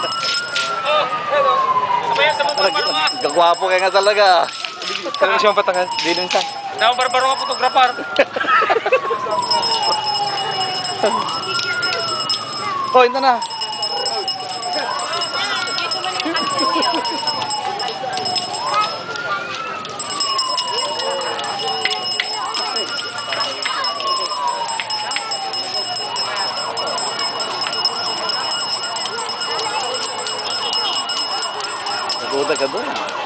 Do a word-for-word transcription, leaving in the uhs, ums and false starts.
Oh, hello. Sabay, sabay, sabay, sabay. Gagwapo ka nga talaga. Talaga siyang patangan. Di dun sa. Tama, barbaro nga photographer. Oh, ito na. Nagulat ka doon.